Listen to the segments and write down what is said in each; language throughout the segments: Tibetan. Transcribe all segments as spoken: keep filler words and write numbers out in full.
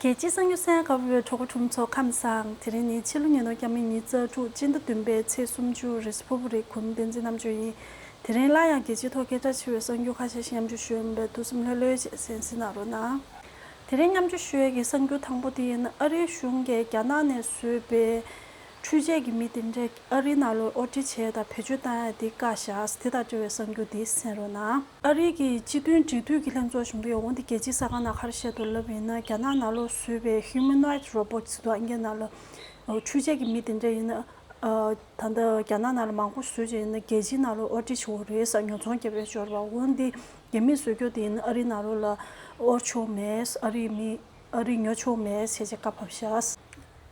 རྒྱལ་སྤྱིའི་གསར་འགྱུར་གསན་གནང་བའི་གྲོགས་པོ་གྲོགས་མོ་ཚོ་ཁམས་བཟང་། དེ་རིང་ནི་ཕྱི་ལོ་ཉིས་སྟོང་ཉི་ཤུ་རྩ་དྲུག་སྤྱི་ཟླ་བདུན་པའི་ཚེས་སུམ་ཅུ་རེས་ཕུར་བུ་རེད། གུས་མོ་བསྟན་འཛིན་རྣམ་དཔྱོད་ཡིན། དེ་རིང་སླར་ཡང་རྒྱལ་སྤྱིའི་ཐོག་སྐད་གྲགས་ཆེ་བའི་གསར་འགྱུར་ཁ་ཤས་ཤིག་མཉམ་སྤྱོད་ཞུ་ཡ་ཡིན་པས་ཐུགས་བསམ་ལྷོད་ལྷོད་བྱས་གསན་གཟིགས་གནང་རོགས་གནང་། དེ་རིང་མཉམ་སྤྱོད་ཞུ་ཡ་གི་གསར་འགྱུར་དང་པོ་དེ་ཡིན་ན། ཨ་རིའི་གཞུང་གིས་རྒྱ་ནག་ནས་བཟོས་པའི་འཕྲུལ་ཆས་ཀྱི་མི་དེ་འདྲས་ཨ་རིའི་ནང་ལོགས་དབོར་འདྲེན་བྱས་དང་བེད་སྤྱོད་བཏང་ཡ་དེ་བཀག་བཞག། དེ་དང་འབྲེལ་བའི་གསར་འགྱུར་དེ་གསན་རོགས་གནང་། ཨ་རི་གི་སྤྱི་མཐུན་འབྲེལ་མཐུད་ཀྱི་ལྷན་ཚོགས་གཞུང་གིས་འོ་འདི་རྒྱལ་སྤྱིའི་གསར་ཁང་ནང་ག་རེ་བཤད་འདུག་ལབ་ཡིན་ན། རྒྱ་ནག་ནང་ལོགས་བཟོས་པའི་humanoid robots ཟེར་འདུག་ཨིན་སྐད་ནང་ལ། འཕྲུལ་ཆས་ཀྱི་མི་དེ་འདྲ་ཡིན་ན། ད་ལྟ་རྒྱ་ནག་ནང་ལ་མང་པོ་བཟོས་བྱས་ཡིན་ན་རྒྱལ་སྤྱིའི་ནང་ལ་དབོར་འདྲེན་བྱེད་དགོས་རེད་ཟེར། ཉོ་ཚོང་རྒྱབ་ཡ་སྦྱོར་བ་འོ་འདི་རྒྱ་མིས་བཟོས་རྒྱུ་དེ་ཡིན་ན་ཨ་རིའི་ནང་ལོགས་ལ་དབོར་ཆོག་མེད། ཨ་རིའི་མི་ཨ་རིས་ཉོ་ཆོག་མེད་ཟེར་བྱས་བཀའ་ཕབ་བཞག།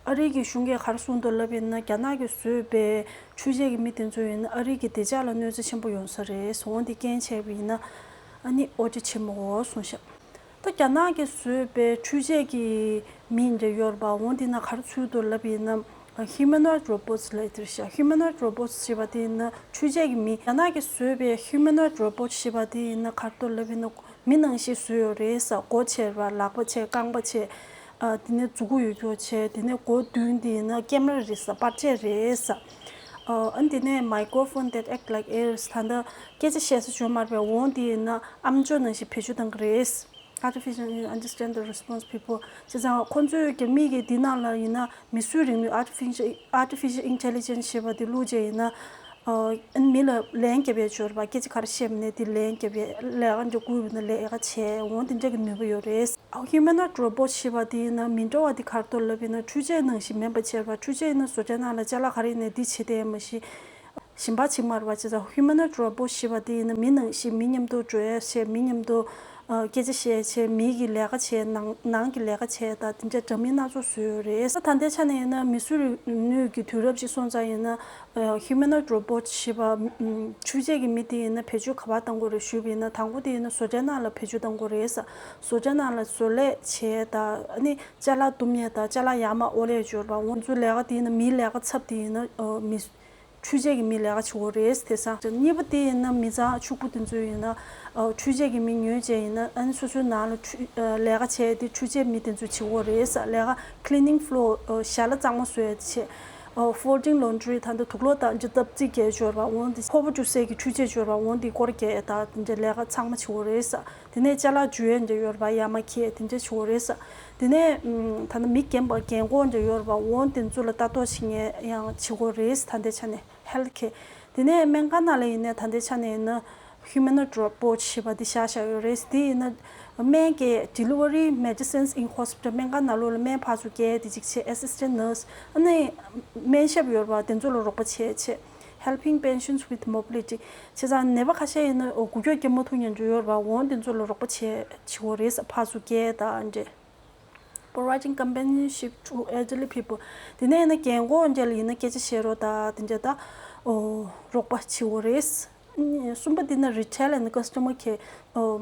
ཨ་རི་གི་གཞུང་གིས་ག་རེ་གསུངས་འདུག་ལབ་ཡིན་ན། རྒྱ་ནག་གིས་བཟོས་པའི་འཕྲུལ་ཆས་ཀྱི་མི་དེ་ཚོ་ཡིན་ན་ཨ་རི་གི་བདེ་འཇགས་ལ་གནོད་འཚེ་ཆེན་པོ་ཡོང་ས་རེད། འོ་འདི་རྐྱེན་བྱས་པ་ཡིན་ན་ཨ་ནི་དབོར་འདྲེན་བྱེད་མི་དགོས་གསུངས་ཤག། ད་རྒྱ་ནག་གིས་བཟོས་པའི་འཕྲུལ་ཆས་ཀྱི་མི་འདྲ་ཡོད་རེད་པ། འོ་འདི་ན་ག་རེ་ཚུད་འདུག་ལབ་ཡིན་ན། humanoid robots ལབ་དེ་རེད་ཤག། humanoid robots ཞེས་པ་དེ་ཡིན་ན་འཕྲུལ་ཆས་ཀྱི་མི། རྒྱ་ནག་གིས་བཟོས་པའི་humanoid robots ཞེས་པ་དེ་ཡིན་ན་ག་རེ་འདུག་ལབ་ཡིན་ན། མི་ནང་བཞིན་བཟོས་ཡོད་རེད་ཟེར། མགོ་ཆེ་བ། ལག་པ་ཆེ། རྐང་པ་ཆེ། ཨ་དེ་ནས་མཛུ་གུ་ཡོད་རྒྱུ་ཆེ། དེ་ནས་མགོ་མདུན་དེ་ཡིན་ན་ཀེམ་ར་རེད་ཟེར། པར་ཆས་རེད་ཟེར། ཨ་དེ་ནས་microphone that act like ears ད་ལྟ་སྐད་ཆ་བཤད་ས་ཡོད་མ་རེད་པས། འོ་དེ་ཡིན་ན་ཨམ་ཅོག་ནང་བཞིན་བེད་སྤྱོད་གཏང་གི་རེད། Artificial understand the response people བྱས་ཙང་ཁོང་ཚོས་ཀྱི་མི་གི་འདི་ནང་ལ་ཡིན་ན་མིས་བཟོས་རིག་ནུས་artificial artificial intelligence ཞེས་པ་དེ་བླུགས་བྱས་ཡིན་ན། ཨ་མི་ལ་ལན་རྒྱབ་ཡས་སྦྱོར་བ། སྐད་ཆ་ག་རེ་བཤད་པ་ནས་དེ་ལན་རྒྱབ་ཡས། ལས་ཀ་འདྲ་བསྐུར་བ་ན་ལས་ཀ་བྱས། འོ་དེ་འདྲ་གི་ནུས་པ་ཡོད་རེད། ཨ་humanoid robot ཞེས་པ་དེ་ཡིན་ན་མི་འདྲ་བ་དེ་ག་རེ་འདུག་ལབ་ཡིན་ན། འཕྲུལ་ཆས་ནང་བཞིན་མིན་པ་བྱས་པ། འཕྲུལ་ཆས་ཡིན་ན་བཟོ་གྲྭ་ནང་ལ་ཅ་ལག་ག་རེ་ཡིན་ནའི་དེ་བྱེད་བསྡད་མ་གཞི། ཞིམ་པ་བྱེད་མ་རེད་པ། བྱས་ཙང་humanoid robot ཞེས་པ་དེ་ཡིན་ན་མི་ནང་བཞིན་མི་མཉམ་དུ་འགྲོ་ཡས་བྱས། མི་མཉམ་དུ་ཨ་སྐད་ཆ་བཤད་བྱས། མི་གི་ལས་ཀ་བྱས། ནང་ནང་གི་ལས་ཀ་བྱས་དང་དེ་འདྲ་འདྲ་མིན་སྣ་ཚོགས་བཟོས་ཡོད་རེད། ད་ལྟའི་ཆ་ནས་ཡིན་ན་མིས་བཟོས་རིག་ནུས་ཀྱི་དུས་རབས་ཅིག་སོང་ཙང་ཡིན་ན། ཨ་humanoid robot ཞེས་པ་ཨམ་འཕྲུལ་ཆས་ཀྱི་མི་དེ་ཡིན་ན་བེད་སྤྱོད་ག་པར་གཏང་དགོས་རེད་ཞུས་པ་ཡིན་ན། དང་པོ་དེ་ཡིན་ན་བཟོ་གྲྭའི་ནང་ལ་བེད་སྤྱོད་གཏང་དགོས་རེད་ཟེར། བཟོ་གྲྭའི་ནང་ལ་བཟོ་ལས་བྱས་དང་ཨ་ནི་ཅ་ལག་བཏུམ་ཡས་དང་ཅ་ལག་ཡར་མར་དབོར་ཡས་སྦྱོར་བ། འོ་ཚོའི་ལས་ཀ་དེ་ཡིན་ན་མིའི་ལས་ཀ་ཚབ་དེ་ཡིན་ན་ཨ་མི། འཕྲུལ་ཆས་ཀྱི་མིས་ལས་ཀ་བྱེད་དགོས་རེད་དེང་སང་། གཉིས་པ་དེ་ཡིན་ན་མི་ཚང་ཕྱུག་པོ་དེ་ཚོ་ཡིན་ན། ཨ་འཕྲུལ་ཆས་ཀྱི་མི་ཉོས་བྱས་ཡིན་ན་ཨ་ནི་སོ་སོའི་ནང་ལ་འཕྲུལ་ཨ་ལས་ཀ་བྱས་དེ་འཕྲུལ་ཆས་མི་དེ་ཚོས་བྱེད་དགོས་རེད་ཟེར། ལས་ཀ་cleaning floor ཨ་ཞལ་ལག་གཙང་མ་བཟོ་ཡ་བྱས། ཨ་folding laundry ད་ལྟ་དུག་ལོག་དང་ཅི་ཏབ་ཙི་རྒྱག་སྦྱོར་བ་འོ་འདི། ཕོར་པ་བཅུག་སའི་གི་འཕྲུལ་ཆས་སྦྱོར་བ་འོ་འདི་སྐོར་རྒྱག་ཡ་དང་དེ་འདྲའི་ལས་ཀ་ཚང་མ་བྱེད་དགོས་རེད་ཟེར། དེ་ནས་ཅ་ལག་འཇུ་ཡས་འདྲ་ཡོད་རེད་པ། ཡར་མར་འཁྱེར་དེ་འདྲ་བྱེད་དགོས་རེད་ཟེར། དེ་ནས་ཨམ་ད་ལྟ་མི་རྒན་པ་རྒན་གོག་འདྲ་ཡོད་རེད་པ། འོ་དེ་ཚོ་ལ་ལྟ་རྟོག་བྱེད་མཁན་ཡང་བྱེད་དགོས་རེད་ད་ལྟའི་ཆ་ནས། health care དེ་ནས་སྨན་ཁང་ནང་ལ་ཡིན་ནའི་ད་ལྟའི་ཆ་ནས་ཡིན་ན་humanoid robot ཞེས་པ་འདི་བཞག་བཞག་ཡོད་རེད། དེ་ཡིན་ན་སྨན་གྱི་delivery medicines in hospital སྨན་ཁང་ནང་ལོགས་ལ་སྨན་ཕར་ཚུར་སྐྱེལ་དེ་གཅིག་བྱས། assistant nurse ཨ་ནི་སྨན་ཞབས་ཡོད་རེད་པ། དེ་ཚོ་ལ་རོགས་པ་བྱས་བྱས། helping patients with mobility བྱས་ཙང་ནད་པ་ཁ་ཤས་ཡིན་ན་འགུལ་སྐྱོད་རྒྱག་མ་ཐུབ་མཁན་འདྲ་ཡོད་རེད་པ། འོ་དེ་ཚོ་ལ་རོགས་པ་བྱས་བྱེད་དགོས་རེད། ཕར་ཚུར་སྐྱེལ་དང་འདྲ། providing companionship to elderly people དེ་ནས་ཡིན་ན་རྒན་གོག་འདྲ་ལ་ཡིན་ན་སྐད་ཆ་བཤད་རོགས་དང་དེ་འདྲ་དང་། ཨོ་རོགས་པ་བྱེད་དགོས་རེད། གསུམ་པ་དེ་ནི་retail and customer care ཨོ་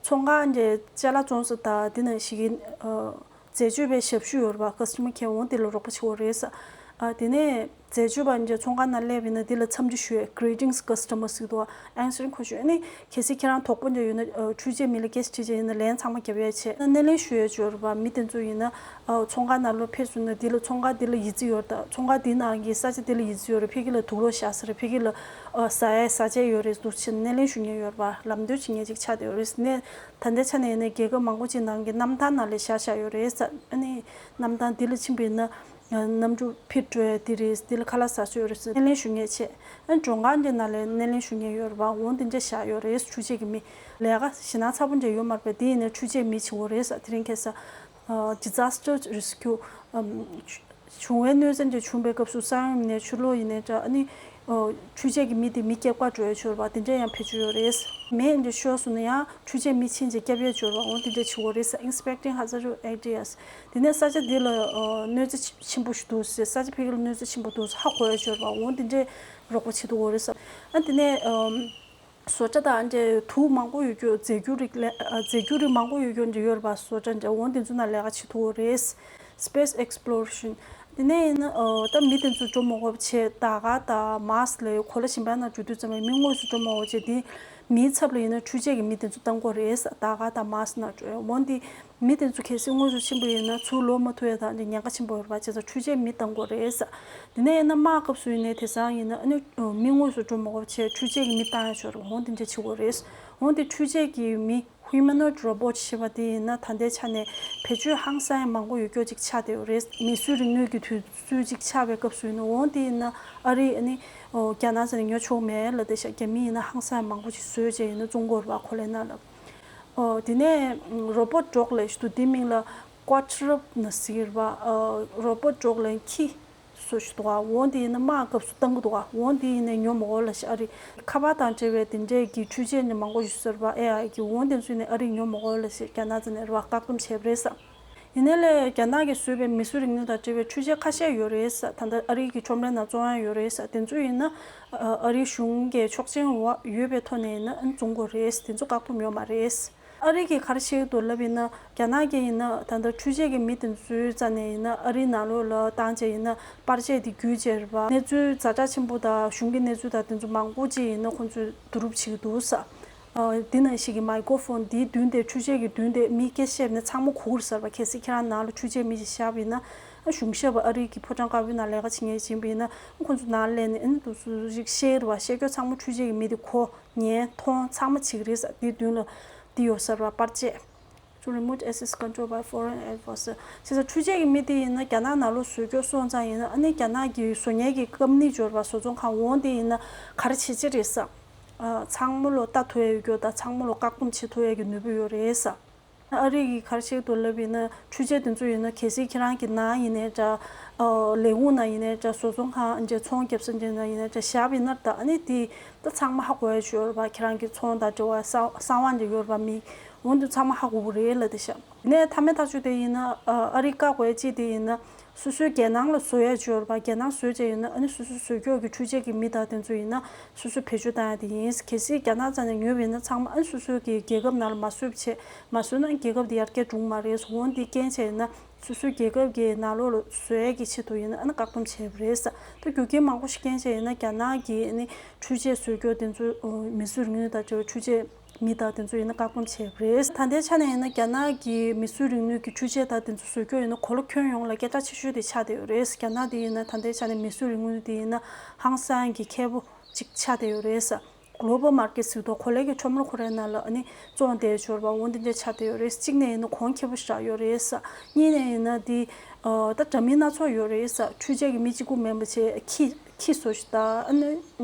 ཚོང་ཁང་འདྲ་ཅ་ལག་བཙོང་ས་དང་དེ་ནང་བཞིན་གྱི་ཨོ་འཛད་སྤྱོད་པའི་ཞབས་ཞུ་ཡོད་རེད་པ། customer care འོ་དེ་ལ་རོགས་པ་བྱེད་དགོས་རེད། ཨ་དེ་ནས་འཛད་སྤྱོད་པ་འདྲ་ཚོང་ཁང་ནང་སླེབས་ཡིན་ན་དེ་ལ་འཚམས་འདྲི་ཞུ་ཡས་greetings customers ཟེར་འདུག answering question ཨ་ནི་གལ་སྲིད་ཁྱེད་རང་དོགས་པ་འདྲ་ཡོད་ན་ཨ་འཕྲུལ་ཆས་མི་ལ་སྐད་ཆ་དྲིས་བྱས་ཡིན་ན་ལན་ཚང་མ་རྒྱབ་ཡས་བྱས། སྣེ་ལེན་ཞུ་ཡས་ཡོད་རེད་པ། མི་དེ་ཚོ་ཡིན་ན་ཨ་ཚོང་ཁང་ནང་ལོགས་ཕེབས་སོང་ན་འདི་ལ་ཚོང་ཁང་འདི་ལ་ཡི་ཙི་ཡོད་རེད་ད། ཚོང་ཁང་འདི་ནང་གི་ས་ཆ་འདི་ལ་ཡི་ཙི་ཡོད་རེད། ཕ་གི་ལ་དུག་ལོག་བཞག་ས་རེད། ཕ་གི་ལ་ཨ་ཟ་ཡས་ཟ་ཆས་ཡོད་རེད་འདུག་ཕྱིན་སྣེ་ལེན་ཞུ་མཁན་ཡོད་རེད་པ། ལམ་སྟོན་བྱེད་མཁན་ཅིག་ཆགས་བསྡད་ཡོད་རེད། ནས་ད་ལྟའི་ཆ་ནས་ཡིན་ན་རྒྱལ་ཁབ་མང་པོ་ཅིག་ནང་གི་གནམ་ཐང་ནང་ལ་བཞག་བཞག་ཡོད་རེད། ཨ་ནི་གནམ་ཐང་འདི་ལ་ཕྱིན་པ་ཡིན་ན་གནམ་གྲུ་ཕིར་འགྲོ་ཡས་འདི་རེད། འདི་ལ་ཁ་ལག་ཟ་ས་ཡོད་རེད། སྣེ་ལེན་ཞུ་མཁན་བྱས། ཨ་མགྲོན་ཁང་འདི་ནང་ལ་སྣེ་ལེན་ཞུ་མཁན་ཡོད་རེད་པ། འོ་འདི་འདྲ་བཞག་ཡོད་རེད། འཕྲུལ་ཆས་ཀྱི་མི། ལས་ཀ་ཞེད་སྣང་ཚ་པོ་འདྲ་ཡོད་མ་རེད་པས། དེ་ཡིན་ན་འཕྲུལ་ཆས་མི་བྱེད་དགོས་རེད་ཟེར། དེ་རིང་ཁ་སང་ཨ་disaster rescue ཨམ་བྱུང་བའི་གནོད་འཚེ་འདྲ་བྱུང་བའི་སྐབས་སུ་ས་ཡོམ་ཡིན་ནའི་ཆུ་ལོག་ཡིན་ནའི་འདྲ། ཨ་ནི་ཨོ་འཕྲུལ་ཆས་ཀྱི་མི་དེ་མི་སྐྱོབ་ག་འགྲོ་ཡས་ཡོད་རེད་པ། དེ་འདྲ་ཡང་བེད་སྤྱོད་ཡོད་རེད། མེ་འདྲ་ཤོར་སོང་ན་ཡང་འཕྲུལ་ཆས་མི་ཕྱིན་བྱས་སྐྱོབ་ཡས་ཡོད་རེད་པ། འོ་དེ་འདྲ་བྱེད་དགོས་རེད་ཟེར། inspecting hazardous areas དེ་ནས་ས་ཆ་འདི་ལ་ཨོ་གནོད་འཚེ་ཆེན་པོ་ཞིག་འདུག་ཟེར། ས་ཆ་ཕ་གི་ལ་གནོད་འཚེ་ཆེན་པོ་འདུག་ཟེར་ཧ་གོ་ཡས་ཡོད་རེད་པ། འོ་དེ་འདྲའི་རོགས་པ་བྱེད་དགོས་རེད་ཟེར། ཨ་དེ་ནས་ཨམ། བཟོ་གྲྭ་དང་འདྲ་དུག་མང་པོ་ཡོད་རྒྱུ་རྫས་འགྱུར་རིགས་ལས་ཨ་རྫས་འགྱུར་རིགས་མང་པོ་ཡོད་རྒྱུ་འདྲ་ཡོད་རེད་པ། བཟོ་གྲྭ་འདྲ་འོ་འདི་ཚོ་ནང་ལས་ཀ་བྱེད་ཐུབ་ཀྱི་རེད། Space exploration དེ་ནས་ཡིན་ན་ཨ་ད་མི་དེ་ཚོ་འགྲོ་མ་དགོས་པ་བྱས་ཟླ་དཀར་དང་མཱར་སི་ལ་གོ་ལ་གཞན་པ་ནང་འགྲོ་དུས་ཙམ་པ་མི་དངོས་སུ་འགྲོ་མ་དགོས་བྱས་དེ་ མིའི་ཚབ་ལ་ཡིན་ན་འཕྲུལ་ཆས་ཀྱི་མི་དེ་ཚོ་བཏང་དགོས་རེད། ད་ག་དང་མཱ་སི་ནག་འོན་ཏེ་མི་དེ་ཚོ་གལ་སྲིད་དངོས་སུ་ཕྱིན་པ་ཡིན་ན་ཚུར་ལོག་མ་ཐུབ་ཡ་དང་ཉེན་ཁ་ཆེན་པོ་ཡོད་རེད་པ། བྱས་ཙང་འཕྲུལ་ཆས་མི་བཏང་དགོས་རེད། དེ་ནས་ཡིན་ན་དམག་སྐབས་སུ་ཡིན་ནའི་དེང་སང་ཡིན་ན་ཨ་ནི་མི་དངོས་སུ་འགྲོ་མ་དགོས་པ་བྱས་འཕྲུལ་ཆས་ཀྱི་མི་བཏང་ཡ་ཆོག་རེད། འོན་དེ་འདྲ་བྱེད་དགོས་རེད། འོན་ཏེ་འཕྲུལ་ཆས་ཀྱི་མི་humanoid robot ཞེས་པ་དེ་ཡིན་ན་ད་ལྟའི་ཆ་ནས་བེད་སྤྱོད་ཧང་སང་མང་པོ་ཡོད་རྒྱུ་ཅིག་ཆགས་བསྡད་ཡོད་རེད། མིས་བཟོས་རིག་ནུས་ཀྱི་དུས་ཚོད་ཅིག་ཆགས་པའི་སྐབས་སུ་ཡིན་ན་འོན་ཏེ་ཡིན་ན་ཨ་རི་ཨ་ནི་ཨོ་རྒྱ་ནག་ཚོ་ནས་ཉོ་ཆོག་མེད་ལབ་བསྡད་ཤག་རྒྱ་མི་ཡིན་ན་ཧང་སང་མང་པོ་ཅིག་བཟོས་བྱས་ཡིན་ན་བཙོང་གི་ཡོད་རེད་པ། ཁོ་ལས་ན་ལབ། ཨོ་དེ་ནས་robot dog ལབ་ཞིག་འདུག་དེའི་མིང་ལ་Quadruped ཟེར་གྱི་རེད་པ། robot dog ལབ་ཁྱི་བཟོས་ཤིག་འདུག་ག་འོན་ཏེ་ཡིན་ན་དམག་སྐབས་སུ་བཏང་གི་འདུག་ག་འོན་ཏེ་ཡིན་ན་ཉོ་མ་དགོས་ལབ་ཤག་ཨ་རི་ཁ་པར་དང་འབྲེལ་བའི་དེ་འདྲས་ཀྱི་འཕྲུལ་ཆས་ནི་མང་པོ་ཞིག་བཟོས་པ་ཨེ་ཨའི་གི་འོན་ཏེ་ཚོས་ནི་ཨ་རི་ཉོ་མ་དགོས་ལབ་ཤག་རྒྱ་ནག་ཚོ་ནས་རེད་པ་བཀག་སྡོམ་བྱས་པ་རེད་ས། ཡིན་ནའི་ལས་རྒྱ་ནག་གིས་བཟོས་པའི་མིས་བཟོས་རིག་ནུས་དང་འབྲེལ་བའི་འཕྲུལ་ཆས་ཁ་ཤས་ཡོད་རེད་ས། ད་ལྟ་ཨ་རི་གི་ཁྲོམ་རའི་ནང་བཙོང་ཡ་ཡོད་རེད་ས། དེ་ཚོ་ཡིན་ན་ཨ་རི་གཞུང་གི་ཆོག་མཆན་འོག་ཡོད་པའི་ཐོག་ནས་ཡིན་ན་ཨ་ནི་བཙོང་དགོས་རེད། དེ་ཚོ་བཀག་སྡོམ་ཡོད་མ་རེད། ཨ་རི་གིས་ག་རེ་བཤད་ཀྱི་འདུག་ལབ་ཡིན་ན་རྒྱ་ནག་གིས་ཡིན་ན་ད་ལྟ་འཕྲུལ་ཆས་ཀྱི་མི་དེ་ཚོའི་རྩ་ནས་ཡིན་ན་ཨ་རིའི་ནང་ལོགས་ལ་བཏང་བྱས་ཡིན་ན་པར་ཆས་དེ་བརྒྱུད་བྱས་རེད་པ། གནས་ཚུལ་ཛ་དྲག་ཆེན་པོ་དང་གཞུང་གི་གནས་ཚུལ་དང་དེ་ཚོ་མང་པོ་ཅིག་ཡིན་ན་ཁོང་ཚོས་བསྡུ་རུབ་བྱེད་ཀྱི་འདུག་ས། ཨ་འདི་ནང་བཞིན་གྱི་མའི་ཀོ་ཧྥོན་དེའི་མདུན་དེ་འཕྲུལ་ཆས་ཀྱི་མདུན་དེ་མི་སྐད་བཤད་ནས་ཚང་མ་གོ་གི་རེད་ས་རེད་པ། གལ་སྲིད་ཁྱེད་རང་ནང་ལ་འཕྲུལ་ཆས་མི་ཞིག་བཞག་པ་ཡིན་ན་ཨ་གཞུང་ཞབས་པ་ཨ་རི་གི་ཕོ་བྲང་དཀར་པོའི་ནང་ལས་ཀ་བྱེད་མཁན་ཡིན་པ་ཡིན་ན་ཨ་ཁོང་ཚོ་ནང་སླེབས་ནས་ཨ་ནི་དུ་སུ་ཞིག་བཤད་རེད་པ། བཤད་རྒྱུ་ཚང་མ་འཕྲུལ་ཆས་ཀྱི་མི་དེ་གོ་ཉན་མཐོང་ཚང་མ་བྱེད་ཀྱི་རེད་ས། དེའི་མདུན་ལ་འདི་ཡོད་ས་རེད་པ། པར་ཆས། To remote access control by foreign adversaries. བྱས་ཙང་འཕྲུལ་ཆས་ཀྱི་མི་དེ་ཡིན་ན་རྒྱ་ནག་ནང་ལོགས་བཟོ་རྒྱུ་སོང་ཙང་ཡིན་ན་ཨ་ནི་རྒྱ་ནག་གི་བཟོ་མཁན་གྱི་ཀམ་ནི་འབྱོར་བ་བཟོ་ཚོང་ཁང་འོང་དེ་ཡིན་ན་ག་རེ་བྱེད་ཀྱི་རེད་ས། ཨ་ཚང་མ་ལོ་ལྟ་ཐུབ་ཡ་ཡོད་རྒྱུ་དང་ཚང་མ་ལོ་བཀག་སྡོམ་བྱེད་ཐུབ་ཡ་གི་ནུས་པ་ཡོད་རེད་ས། ཨ་རི་གིས་ག་རེ་བཤད་འདུག་ལབ་ཡིན་ན་འཕྲུལ་ཆས་དེ་ཚོ་ཡིན་ན་གལ་སྲིད་ཁྱེད་རང་གི་ནང་ཡིན་ནའི་འདྲ། ཨ་ལས་ཁུངས་ནང་ཡིན་ནའི་འདྲ། བཟོ་ཚོང་ཁང་འཇལ་ཚོང་རྒྱབ་ས་འཇལ་ནང་ཡིན་ནའི་འདྲ་བཞག་པ་ཡིན་ན་ད་ཨ་ནི་དེ་ད་ཚང་མ་ཧ་གོ་ཡ་ཡོད་རེད་པ། ཁྱེད་རང་གི་ཚོང་དང་འབྲེལ་བ་གསང་གསང་བ་འདྲ་ཡོད་རེད་པ། མི་འོན་ཏེ་ཚང་མ་ཧ་གོ་གི་རེད་ལབ་དེ་བཞག་ནས་མཐའ་མའི་ཐག་གཅོད་དེ་ཡིན་ན་ཨ་ཨ་རི་བཀག་དགོས་ཡ་གཅིག་དེ་ཡིན་ན། སོ་སོའི་རྒྱལ་ནང་ལ་བཟོ་ཡ་ཅིག་ཡོད་རེད་པ། རྒྱལ་ནང་བཟོས་བྱས་ཡོད་ན་ཨ་ནི་སོ་སོའི་བཟོ་ཀྱོག་གི་འཕྲུལ་ཆས་ཀྱི་མི་དག་དེ་ཚོ་ཡིན་ན་སོ་སོས་བེད་སྤྱོད་བཏང་ཡ་དེ་ཡིན། གལ་སྲིད་རྒྱ་ནག་རྩ་ནས་ཉོས་པ་ཡིན་ན་ཚང་མ་ཨ་ནི་སོ་སོའི་གི་རྒྱལ་ཁབ་ནང་ལ་མ་བཟོས་པ་བྱས། མ་བཟོས་ན་རྒྱལ་ཁབ་དེ་ཡར་རྒྱས་འགྲོ་གི་མ་རེད། འོན་ཏེ་རྐྱེན་བྱས་ཡིན་ན་སོ་སོའི་རྒྱལ་ཁབ་ཀྱི་ནང་ལོགས་ལ་བཟོ་ཡ་གི་ཆེད་དུ་ཡིན་ན་ཨ་ནི་བཀག་སྡོམ་བྱས་པ་རེད་ས། ད་རྒྱུ་རྐྱེན་མང་པོ་ཞིག་རྐྱེན་བྱས་ཡིན་ན་རྒྱ་ནག་གི་ཨ་ནི་འཕྲུལ་ཆས་བཟོ་ཀྱོག་དེ་ཚོ་མིས་བཟོས་རིག་ནུས་དང་འབྲེལ་བའི་འཕྲུལ་ཆས། མི་དག་དེ་ཚོ་ཡིན་ན་བཀག་སྡོམ་བྱས་པ་རེད། ད་ལྟའི་ཆ་ནས་ཡིན་ན་རྒྱ་ནག་གི་མིས་བཟོས་རིག་ནུས་ཀྱི་འཕྲུལ་ཆས་དག་དེ་ཚོ་བཟོ་རྒྱུ་ཡིན་ན་གོ་ལ་ཁྱོན་ཡོངས་ལ་སྐད་གྲགས་ཆེ་ཤོས་དེ་ཆགས་བསྡད་ཡོད་རེད། རྒྱ་ནག་དེ་ཡིན་ན་ད་ལྟའི་ཆ་ནས་མིས་བཟོས་རིག་ནུས་དེ་ཡིན་ན་ཧང་སང་གི་མཁས་པོ་གཅིག་ཆགས་བསྡད་ཡོད་རེད་ས། གོ་ལོ་བལ་མར་ཀེཊ་ཟེར་དུས་གོ་ལའི་གི་ཁྲོམ་ར་ཁོ་རའི་ནང་ལ་ཨ་ནི་བཙོང་བསྡད་ཡོད་རེད་པ། འོ་འདི་འདྲ་ཆགས་བསྡད་ཡོད་རེད། གཅིག་ནས་ཡིན་ན་གོང་ཁེ་པོ་ཞེ་དྲག་ཡོད་རེད་ས། གཉིས་ནས་ཡིན་ན་དེ་ཨ་ད་འདྲ་མིན་སྣ་ཚོགས་ཡོད་རེད་ས། འཕྲུལ་ཆས་ཀྱི་མི་གཅིག་པུ་མིན་པ་བྱས་ཁྱི་ཁྱི་བཟོ་ཞིག་དང་ཨ་ནི་